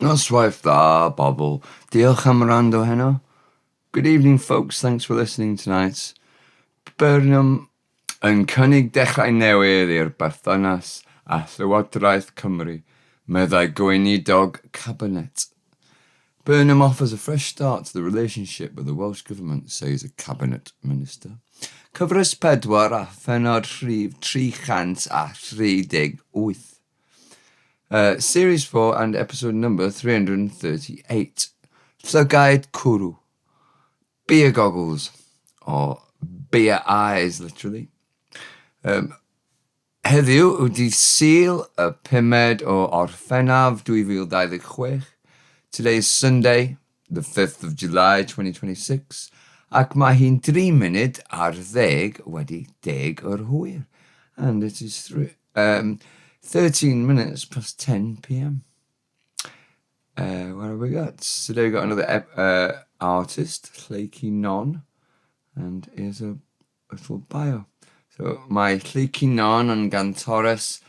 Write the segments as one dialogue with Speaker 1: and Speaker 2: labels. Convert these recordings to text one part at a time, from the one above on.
Speaker 1: Noswaith dda, bobl. Diolch am wrando heno. Good evening, folks. Thanks for listening tonight. Burnham yn cynnig dechrau newydd i'r berthynas â Llywodraeth Cymru, meddai Gweinidog Cabinet. Burnham offers a fresh start to the relationship with the Welsh Government, says a Cabinet Minister. Cyfres 4 a phennod rhif 338. Series 4 and episode number 338. Llygaid cwrw. Beer goggles. Or beer eyes, literally. Heddiw yw dydd Sul, y pumed o Orffennaf 2026. Today is Sunday, the 5th of July 2026, ac mae hi'n dri munud ar ddeg wedi deg yr hwyr. And it is 13 minutes past 10 p.m. What have we got? Today we've got another artist, Lleucu Non, and here's a little bio. So, mae Lleucu Non yn gantores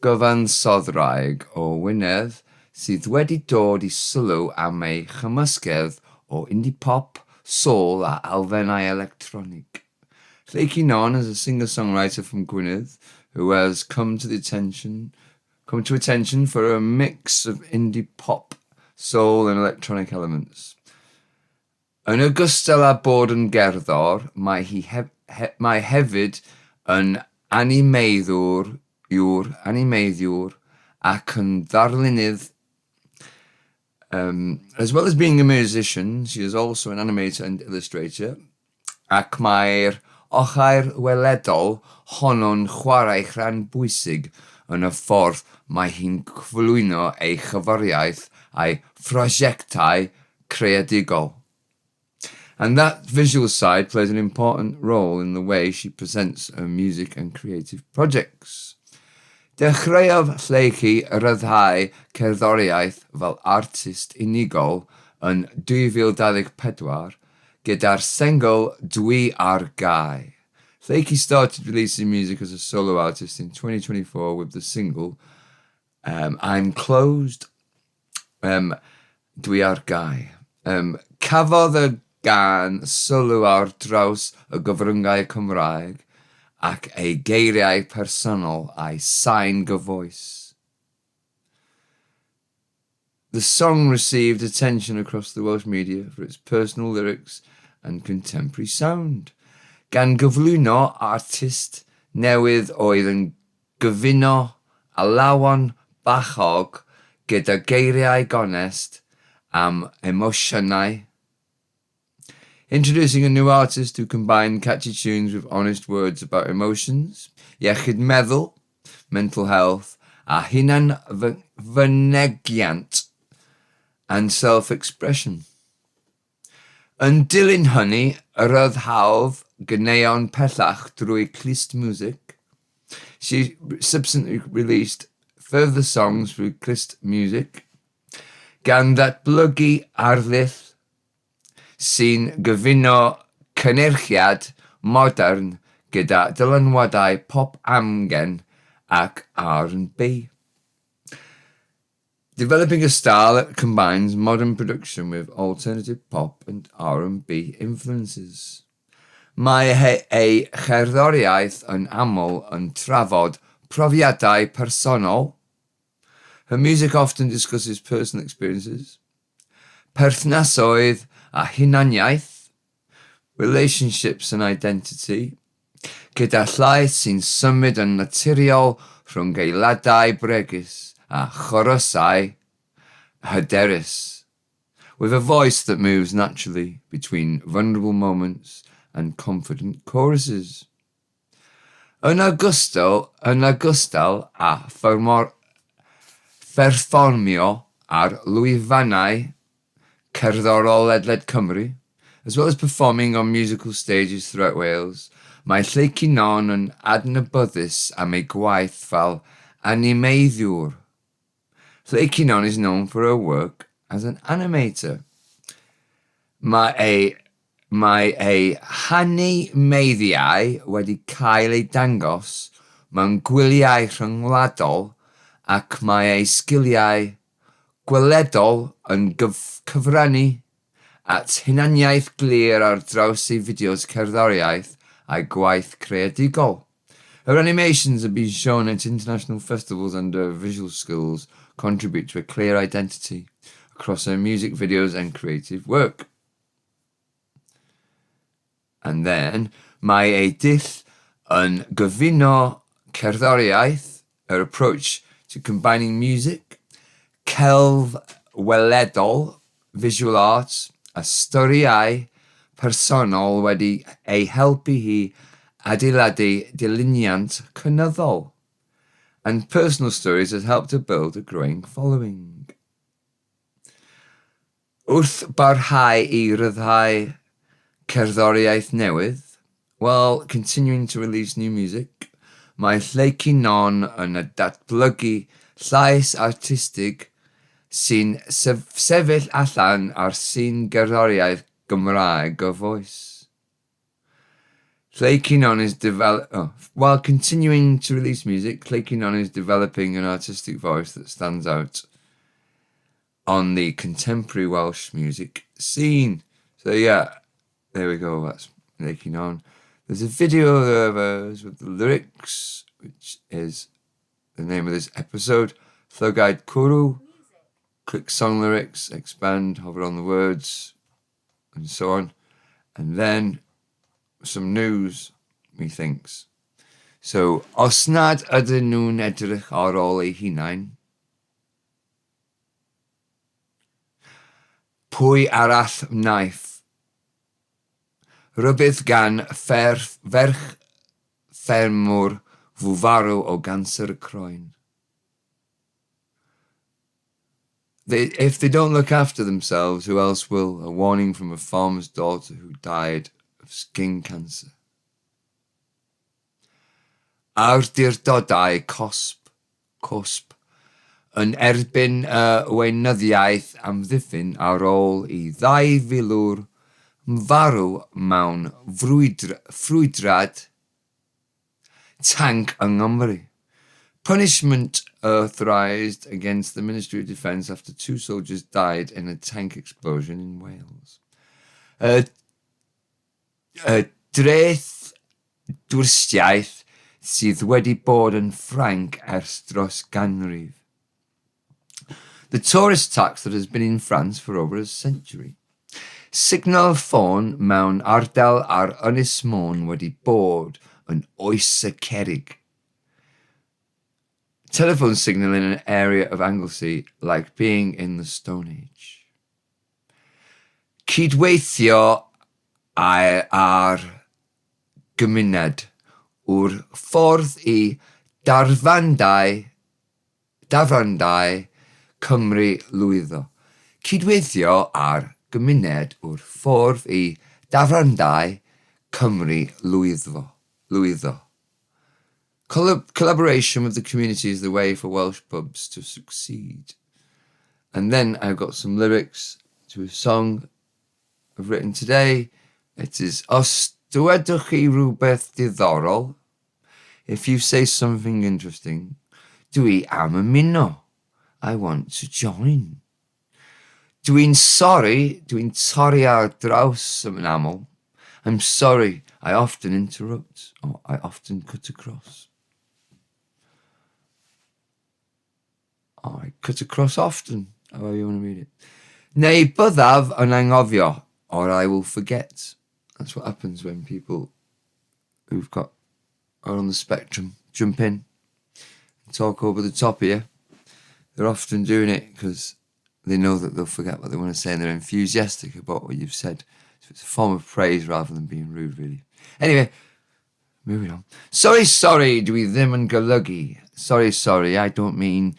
Speaker 1: gyfansoddwraig o Wynedd sydd wedi dod i sylw am ei chymysgedd o indie pop, soul a elfennau electronig. Lleucu Non is a singer-songwriter from Gwynedd who has come to attention for a mix of indie pop, soul and electronic elements. Yn ogystal â bod yn gerddor, mae hefyd yn animeiddiwr ac yn ddarlunydd. As well as being a musician, she is also an animator and illustrator, ac mae'r ochr weledol honno'n chwarae rhan bwysig yn y ffordd mae hi'n cyflwyno ei cherddoriaeth a'i phrosiectau creadigol. And that visual side plays an important role in the way she presents her music and creative projects. Dechreuodd Lleucu ryddhau cerddoriaeth fel artist unigol yn 2024 gyda'r sengl Dwi ar gau. Lleucu started releasing music as a solo artist in 2024 with the single I'm Closed. Dwi ar gau. Cafodd y gân sylw ar draws y gyfryngau Cymraeg ac ei geiriau personol a'i sain gyfoes. The song received attention across the Welsh media for its personal lyrics and contemporary sound. Gan gyflwyno artist newydd oedd yn gyfuno alawon bachog gyda geiriau gonest am emosiynau. Introducing a new artist who combined catchy tunes with honest words about emotions, iechyd meddwl, mental health, a hunan fynegiant and self-expression. Yn dilyn hynny, rhyddhaodd ganeuon pellach drwy Klust Music. She subsequently released further songs through Klust Music, gan ddatblygu arddull sy'n gyfuno cynhyrchiad modern gyda dylanwadau pop amgen ac R&B. Developing a style that combines modern production with alternative pop and R&B influences. Mae ei cherddoriaeth yn aml yn trafod profiadau personol. Her music often discusses personal experiences, perthnasoedd a hunaniaeth, relationships and identity, gyda llais sy'n symud yn naturiol rhwng eiladau bregus a chorysau hyderus, with a voice that moves naturally between vulnerable moments and confident choruses. Yn ogystal â pherfformio ar lwyfannau cerddorol ledled Cymru, as well as performing on musical stages throughout Wales, mae Lleucu Non yn adnabyddus am ei gwaith fel animeiddiwr. Lleucu Non is known for her work as an animator. Mae ei hanimeiddiau wedi cael eu dangos mewn gwyliau rhyngwladol ac mae ei sgiliau gweledol yn cyfrannu at hunaniaeth glir ar draws ei fideos cerddoriaeth a'i gwaith creadigol. Her animations have been shown at international festivals and her visual skills contribute to a clear identity across her music videos and creative work. And then, mae ei dull yn gyfuno cerddoriaeth, her approach to combining music, celf weledol, visual arts, a storïau personol wedi ei helpu hi adeiladu dilyniant cynyddol. And personal stories has helped to build a growing following. Wrth barhau i ryddhau cerddoriaeth newydd, while continuing to release new music, mae Lleucu Non yn datblygu llais artistig sy'n sefyll allan ar sîn gerddoriaeth Gymraeg gyfoes. Lleucu Non is develop oh, while continuing to release music, Lleucu Non is developing an artistic voice that stands out on the contemporary Welsh music scene. So yeah, there we go. That's Lleucu Non. There's a video of hers with the lyrics, which is the name of this episode. Llygaid Cwrw. Click song lyrics, expand, hover on the words, and so on. And then some news, methinks. So, os nad ydyn nhw'n edrych ar ôl eu hunain, pwy arall wnaiff? Rhybudd gan ferch ffermwr fu farw o ganser y croen. They, if they don't look after themselves, who else will? A warning from a farmer's daughter who died of skin cancer. Awdurdodau cosb, cosb yn erbyn y weinyddiaeth amddiffyn ar ôl i ddau filwr farw mewn ffrwydrad tanc yng Nghymru. Punishment authorised against the Ministry of Defence after two soldiers died in a tank explosion in Wales. Y, y dreth dwristiaeth sydd wedi bod yn Ffrainc ers dros ganrif. The tourist tax that has been in France for over a century. Signal ffôn mewn ardal ar Ynys Môn wedi bod yn oes y cerrig. Telephone signal in an area of Anglesey like being in the Stone Age. Cydweithio â'r gymuned yw'r ffordd i dafarndai dafarndai Cymru lwyddo. Cydweithio â'r gymuned yw'r ffordd i dafarndai Cymru lwyddo. lwyddo. Collaboration with the community is the way for Welsh pubs to succeed. And then I've got some lyrics to a song I've written today. It is Os dywedwch chi rhywbeth diddorol, if you say something interesting, dwi am ymuno. I want to join. Dwi'n sori, dwi'n torri ar draws yn aml. I'm sorry, I often interrupt, or I often cut across. Oh, I cut across often, however you want to read it. Neu byddaf yn anghofio, or I will forget. That's what happens when people who've got are on the spectrum jump in and talk over the top of you. They're often doing it because they know that they'll forget what they want to say and they're enthusiastic about what you've said. So it's a form of praise rather than being rude, really. Anyway, moving on. Sorry, sorry, dwi ddim yn golygu. Sorry, sorry, I don't mean...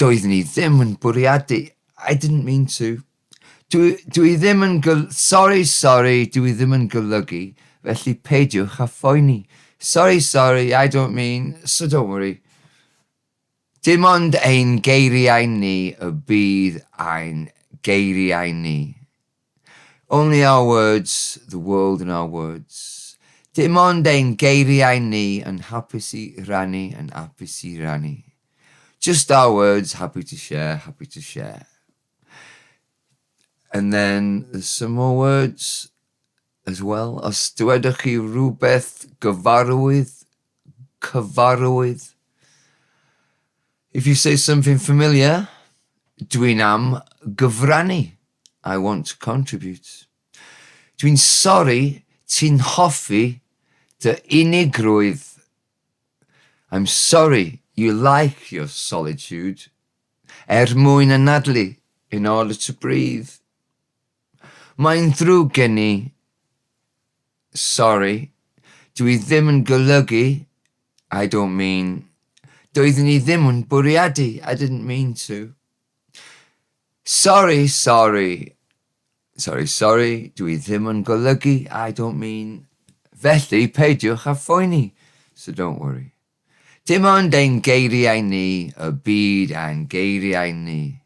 Speaker 1: Doeddwn i ddim yn bwriadu. I didn't mean to. Dwi, dwi ddim yn... Gol sorry, sorry, dwi ddim yn golygu, felly peidiwch â phoeni. Sorry, sorry, I don't mean, so don't worry. Dim ond ein geiriau ni y bydd ein geiriau ni. Only our words, the world in our words. Dim ond ein geiriau ni yn hapus i rannu, yn hapus i rannu. Just our words, happy to share, happy to share. And then there's some more words as well. Os dywedwch chi rhywbeth gyfarwydd, cyfarwydd. If you say something familiar, dwi'n am gyfrannu. I want to contribute. Dwi'n sori ti'n hoffi dy unigrwydd. I'm sorry you like your solitude. Er mwyn anadlu, in order to breathe. Mae'n ddrwg gen i. Sorry. Dwi ddim yn golygu. I don't mean. Doeddwn i ddim yn bwriadu. I didn't mean to. Sorry, sorry. Sorry, sorry. Dwi ddim yn golygu. I don't mean. Felly, peidiwch â phoeni. So don't worry. Dim ond ein geiriau ni, y byd a'n geiriau ni.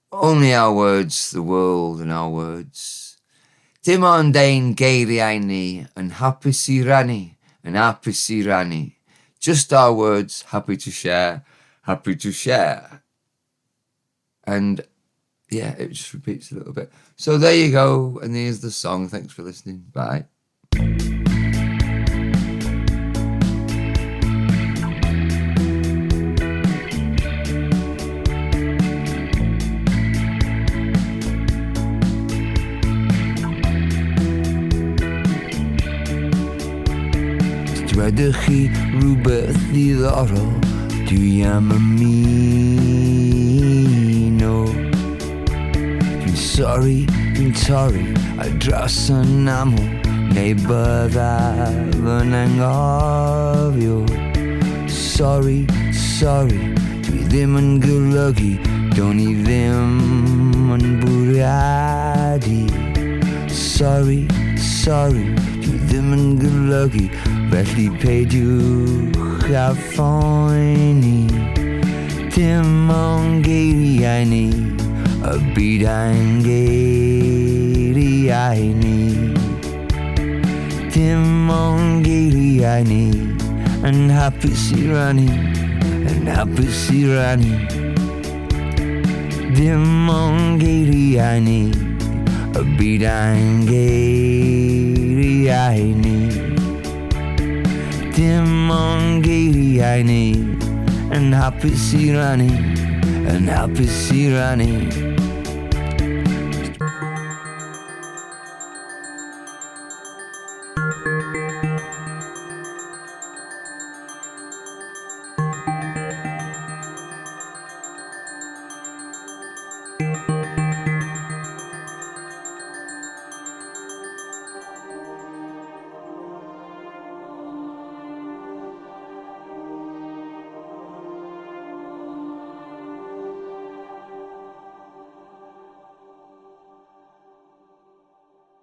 Speaker 1: Only our words, the world and our words. Dim ond ein geiriau ni yn hapus i rannu, yn hapus i rannu. Just our words, happy to share, happy to share. And yeah, it just repeats a little bit. So there you go, and here's the song. Thanks for listening. Bye. Dwedwch chi rhywbeth ddiddorol, dwi am ymuno. Dwi'n sori, dwi'n torri ar draws yn aml, neu byddaf yn anghofio. Sorry, sorry, dwi ddim yn golygu, do'n i ddim yn bwriadu. Sorry, sorry, dwi ddim yn golygu, felly peidiwch â phoeni. Dim ond geiriau ni, y byd a'n geiriau ni. Dim ond geiriau ni, yn hapus i rannu, yn hapus i rannu. Dim ond geiriau ni, y byd a'n geiriau ni. Dim ond geiriau ni, yn hapus i rannu, yn hapus i rannu.